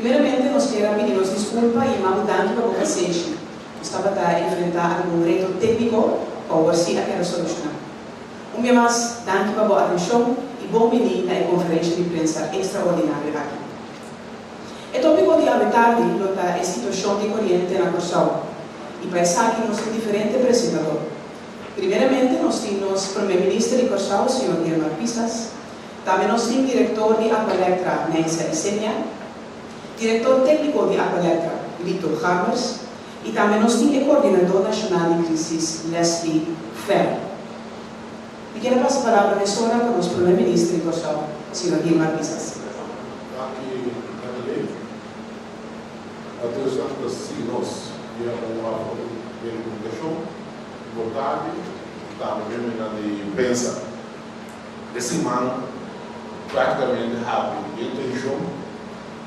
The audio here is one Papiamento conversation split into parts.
Primeramente nos kier a pidi nos disculpa y yama bo danki pa bo pasenshi. Nos tabata enfrenta algun reto tecnico cu awor si a keda soluciona. Un bia mas, danki pa bo atencion y bon bini na e conferencia di prensa extraordinario aki. E topico di awe tardi lo ta e situacion di coriente na Corsou y pa esaki nos tin diferente presentador. Primeramente nos tin nos Prome Minister di Corsou, señor Gilmar Pisas. Tambe nos tin Director di Aqualectra, Neysa Isenia, Director Tecnico di Aqualectra, Lito Garmers y tambe nos tin e Coordinador Nacional di Crisis, Leslie Ferro. Mi kier a pasa palabra mesora pa nos Prome Minister di Corsou, señor Gilmar Pisas. Danki Natalie. Atencion ta sigui nos via un afo di comunicacion importante y tambe miembronan di prensa. E siman practicamente habri den tension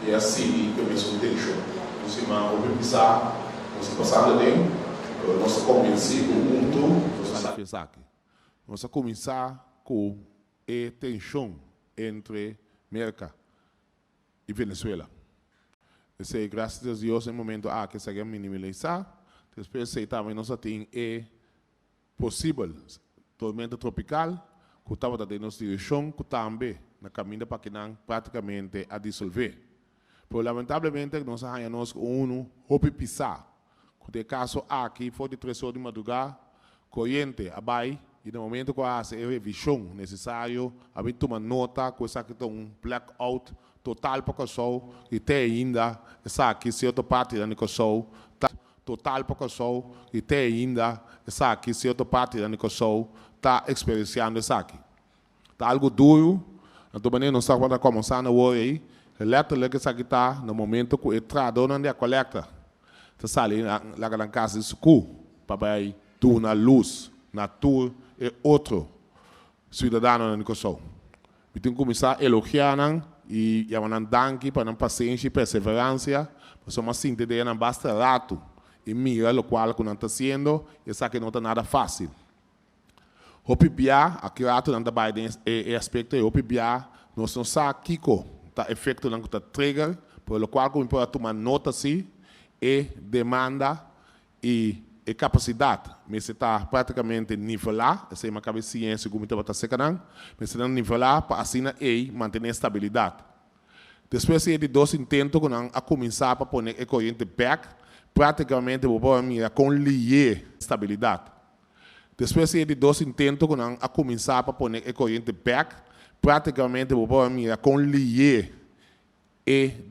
y a sigui cu e mesun tension. Un siman hopi pisa nos ta pasando aden, pero nos ta convenci cu hunto nos ta sabi esaki. Nos a cuminsa cu e tension entre Merca y Venezuela. Esey, gracias a Dios, e momento aki esaki a minimalisa. Despues esey tambe nos a tin e posibel tormenta tropical cu tabata den nos direccion cu tambe na caminda pa kinan practicamente a disolve. Pero lamentablemente nos a haya nos cu unu hopi pisa cu den e caso aki for di 3 or di madruga coriente a bay y na momento cu a haci e revision necesario a bin tuma nota cu esaki ta un black out total pa Corsou y te ainda esaki cierto partinan di Corsou ta total pa Corsou y te ainda esaki cierto partinan di Corsou ta experienciando esaki. Ta algo duro, anto manera nos tabata comenzando awor ey, letterlijk esaki ta na momento cu e trahadornan di Aqualectra ta sali laga nan casa di sucu pa bay duna luz na tur e otro ciudadanonan di Corsou. Mi tin cuminsa elogia nan y yama nan danki pa nan pasenshi y perseverancia, pasobra mi a sinti den nan basta rato y mira locual cu nan ta haciendo y esaki no ta nada facil. Hopi bia, aki rato nan ta bay den e aspecto ey, hopi bia nos no sa kico ta efectonan cu ta trigger, pero locual cu mi por a tuma nota si, e demanda y e capacidad mester ta practicamente nivelá, esey mi a caba e siña segun mi tabata cerca nan, mester ta nivelá pa asina ey mantene estabilidad. Despues di e di dos intento cu nan a cuminsa pa pone e coriente bek, practicamente bo por a mira con liye estabilidad. Despues di e di dos intento cu nan a cuminsa pa pone e coriente bek, practicamente bo por a mira con liye e.